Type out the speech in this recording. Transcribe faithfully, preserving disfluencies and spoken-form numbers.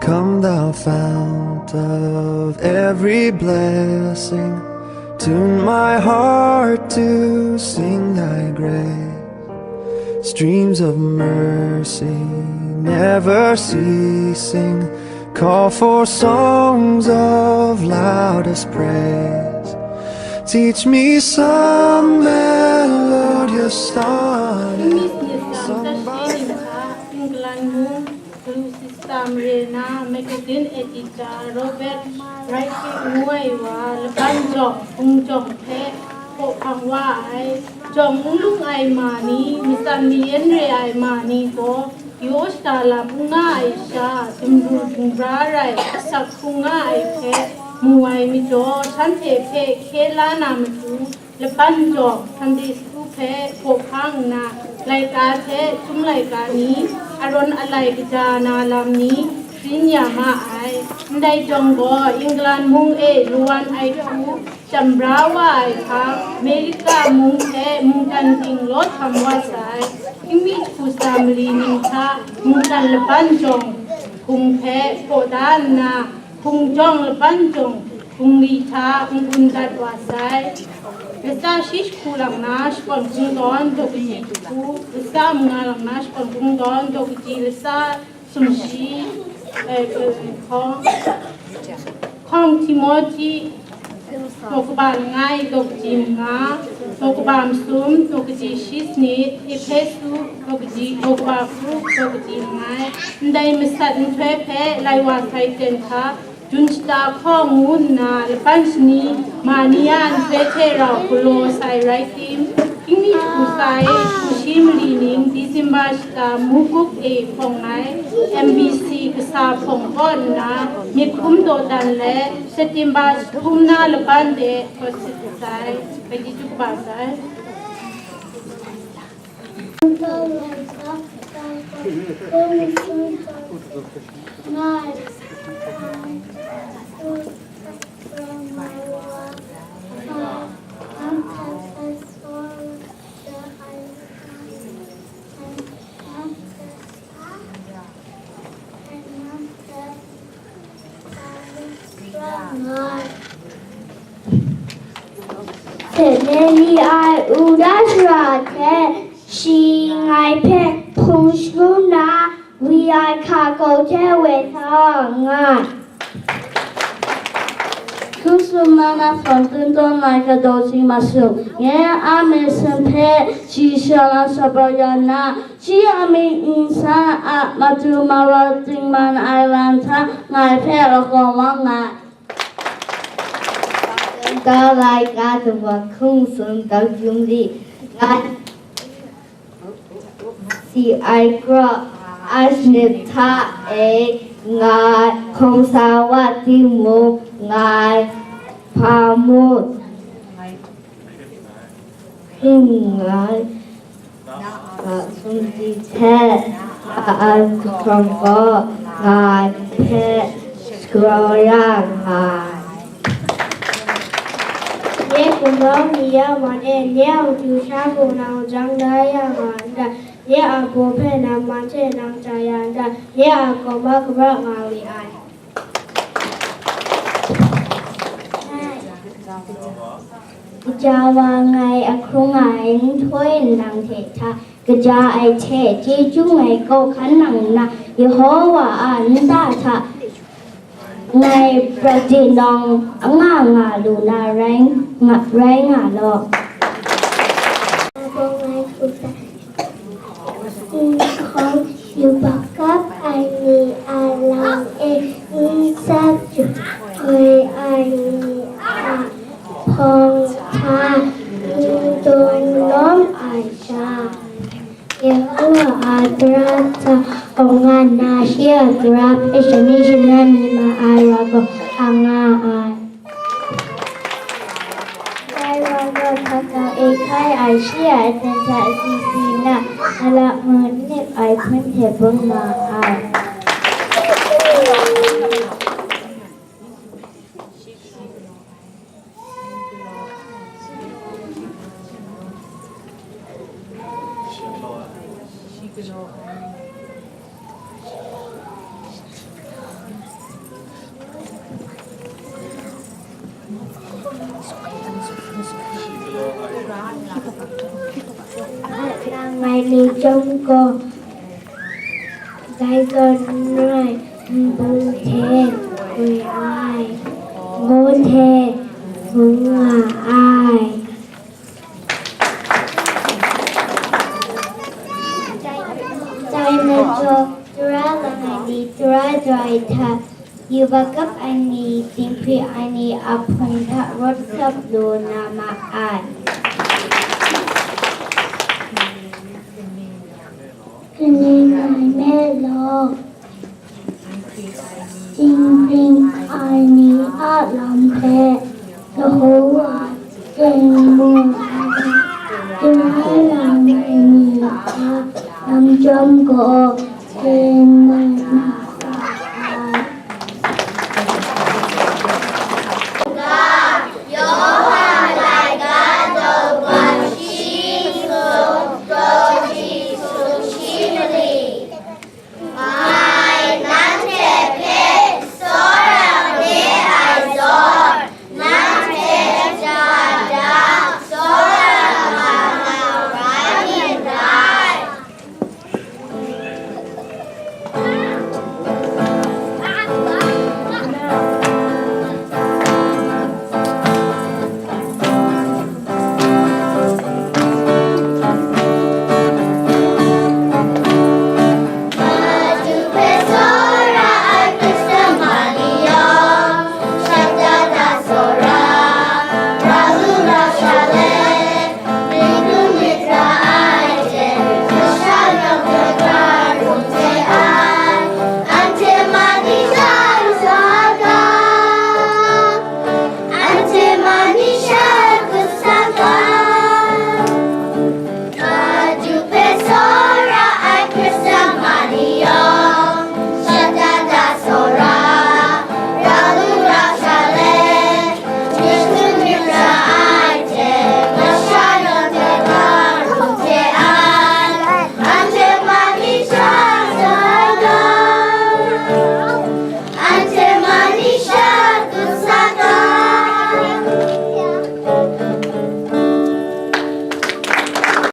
Come, thou fount of every blessing, tune my heart to sing thy grace. Streams of mercy, never ceasing, call for songs of loudest praise. Teach me some melodious sonnet, some by England mung, Glucista Mare na magazine editor Robert Raikes ngu ai wa laban jawng, hpung jawng hpe hpaw hpang wa ai, jawng n lung ai ma ni, matsan mayan re ai ma ni gaw, yaw shada lam n nga ai sha, dumru dumra rai, asak hkrung nga ai hpe mu ai majaw, shanhte hpe hkye la na matu, laban jawng, Sunday School hpe hpaw hpang nna, laika hte chyum laika ni, arawn alai kaja na lam ni, sharin ya ma ai. Ndai jawng gaw, England mung e lawan ai hku, chyam bra wa ai hpang, Amerika mung hte mungkan ting law htam wa sai. Hkying mi hku sa mali ning hta, mungkan laban jawng hpung hpe hpaw da nna, hpung jawng laban jawng bungli hta n-gun dat wa sai. Lasa shi jahku lang na shakawn kungdawn daw kaji jahku, lasa manga lang na shakawn kungdawn daw kaji lasa sumshi, eh, eh, hkawng, hkawng Timohti, daw kaba langai, daw kaji manga, daw kaba masum, daw kaji shi sanit, Ehpesu, daw kaji, daw kaba hkrup, daw kaji langai, ndai masat nhtoi hpe lai wa sai ten hta, Jun shata hkaw ngu nna laban shani ma ni a nhtoi hte rau galaw sai rai tim, hkying mi jahku sa e jahku shi mali ning Disemba shata Mukuk e hpawng ai M B C kasa hpawng kaw nna myit hkum dawdan let September jahtum na laban de kawsit sai, bai di tu kaba sai. Hte neli ai u da shara hte shi ngai hpe hpung shagun na wi ai hka kau hte woi sa nga ai. Hkru sum na na hpawng tun tawn ai kadaw si masum, nye a myit sin hpe shi sha na shabaw ya nna, shi a myit n san a matu mawa tingman ai lam hta ngai hpe lagaw wan nga ai. Tau laika dawa hkung sung dau jum li, ngai si ai kraw, a shanip hta e ngai hkawm sa wa timung, ngai hpa mu hkring nngai. A sumsi hte a an jahkrawng gaw ngai hpe shagraw ya nga ai. Nye gumlau ni ya man e, nye a matu sha hku nang jang da ya nga ndai, nye a baw hpe nang man hte nang chya ya ndai, nye a kawma kabra nga we ai. Kaja wa ngai a hkrung ai nhtoi nlang hte hta, kaja ai hte chyeju ngai kaw hkan nang nna, Yehova a nta hta ngai prat dinawng anga nga lu na rai nga, rai nga law. Nhkawng yubak kap ai ni a lam e, n tsap yu hkoi ai ni a hpawng hta n dawn lawm ai sha, Yehowa a tara hta awng nga nna, shi a tara hpe shani shana mi ma ai wa gaw a nga ai. Dai wa gaw hpa kau e hkai ai shi a aten hta si si nna, a lakmu n nip ai hpun hte bung ma ai. Chyawm gaw, dai zawn n rai, nbung hte ngwi ai, ngu hte bung nga ai. Dai majaw, tara lang ai ni tara jaw ai hta, yubak kap ai ni, dinghpri ai ni a hpung hta rawt sap lu na ma ai. Kaning rai nme law, dinghpring ai ni a lam hpe Yehowa chyen mu ai, tara lang ai ni a lam chyawm gaw chyen mu